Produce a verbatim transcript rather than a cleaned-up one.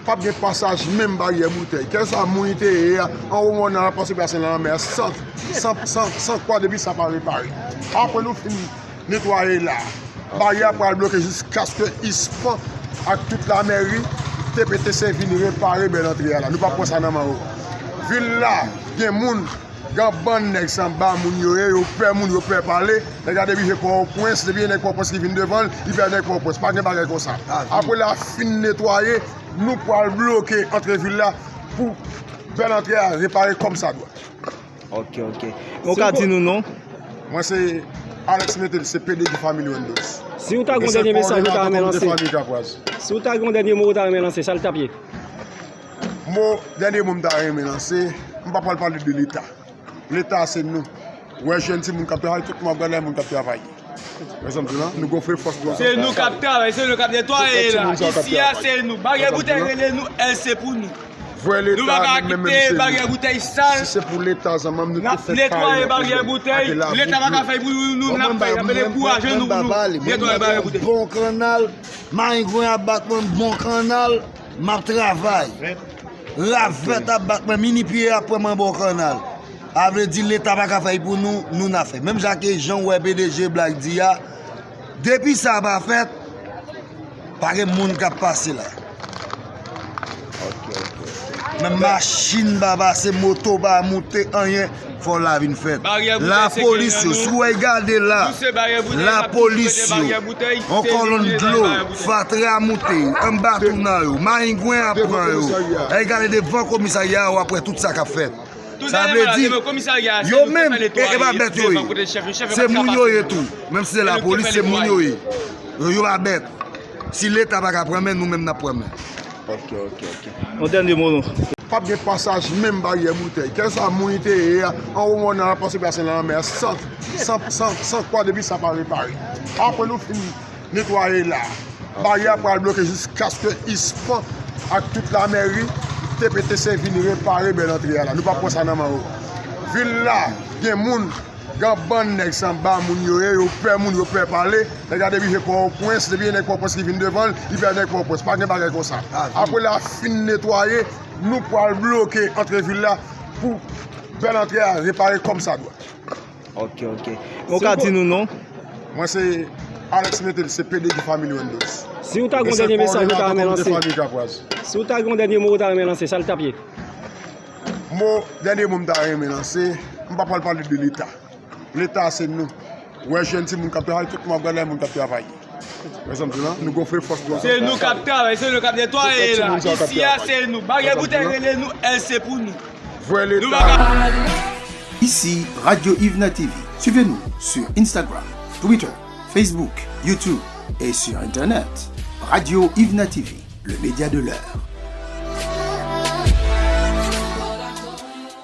P ap gen pasaj menm baryè boutèy. Kèlkeswa moun li te ye a, anwo mòn nan, l ap pase basen nan lanmè a san, san, san, san kwa depi sa pa repare. Apre nou fin netwaye la, baryè a pral bloke jiskaske ISPAN ak tout lamèri, T P T C vin repare bèl antre a la. Nou p ap pran sa nan men yo. Vil la, gen moun, gen bann nèg sanba moun yo ye, yo pè moun, yo pè pale. Nèg la depi se Pòtoprens, depi se nèg Pòtoprens ki vin devan l, li pè nèg Pòtoprens. Pa gen bagay konsa. Apre la fin netwaye, nou pral bloke antre vil la pou bèl antre a repare kòm sa dwa. Ok, ok. Ou ka di nou non? Mwen se Alex Metel, se P D G Family Windows. Si ou ta gen yon dènye mesaj ou ta renmen lanse, si ou ta gen yon dènye mo ou ta renmen lanse, sa l t ap ye? Mo, dènye mo m ta renmen lanse, m pa pral pale de Leta. Leta se nou. Wè jèn timoun k ap travay, tout moun ap gade moun k ap travay. Wè sa m di la, nou gon fè fòs nou. Se nou k ap travay, se nou k ap netwaye la. Isi a se nou. Baryè boutèy rele nou, L se pou nou. Nou pa ka kite baryè boutèy sal. Si se pou Leta, zanmanm, nou te fè netwaye baryè boutèy. Leta pa ka fè pou nou, nou n ap fè, n ap dekouraje nou, nou netwaye baryè boutèy. Bon kannal, maringwen ap bat mwen, bon kannal, m ap travay. Ravèt ap bat mwen, minipye ap pran mwen bò kannal. A vle di Leta pa ka fè pou nou, nou n ap fè. Menm jan ke jan w wè P D G Black di a, depi sa pa fèt, pa gen moun k ap pase la. Menm machin pa pase, moto pa moute, anyen, fò la vin fèt. Lapolis yo, si w wè y gade la, lapolis yo, yon kòlonn dlo, fatra moute, anba tou nan yo, maringwen ap pran yo. Lè y gade devan komisarya a, w ap wè tout sa k ap fèt. Sa vle di, yo menm, e, e pa bèt yo ye. Se moun yo ye tou. Menm si se lapolis, se moun yo ye. Yo, yo pa bèt. Si Leta pa ka pran men, nou menm n ap pran men. Ok, ok, ok. Yon dènye mo non. P ap gen pasaj menm baryè boutèy. Kèlkeswa moun li te ye a, anwo mòn nan, l ap pase basen nan lanmè a san, san, san, san kwa depi sa pa repare. Apre nou fin netwaye la, baryè a pral bloke jiskaske ISPAN ak tout lamèri, T P T C vin repare bèl antre a la. Nou p ap pran sa nan men yo. Vil la, gen moun, gen bann nèg sanba moun yo ye, yo pè moun, yo pè pale. Nèg la depi se Pòtoprens, depi se nèg Pòtoprens ki vin devan l, li pè nèg Pòtoprens. Pa gen bagay konsa. Apre la fin netwaye, nou pral bloke antre vil la pou bèl antre a repare kòm sa dwa. Ok, ok. Ou ka di nou non? Mwen se Alex Metel, se P D G Family Windows. Si ou ta gen yon dènye mesaj ou ta renmen lanse, si ou ta gen yon dènye mo ou ta renmen lanse, sa l t ap ye? Mo, dènye mo m ta renmen lanse, m pa pral pale de Leta. Leta se nou. Wè jèn timoun k ap travay, tout moun ap gade moun k ap travay. Wè sa m di la, nou gon fè fòs nou. Se nou k ap travay, se nou k ap netwaye la. Isi a se nou. Baryè boutèy rele nou, L se pou nou. Vwè Leta. Ici Radio Yvena T V. Suivez-nous sur Instagram, Twitter, Facebook, YouTube et sur Internet. Radio Yvena T V, le média de l'heure.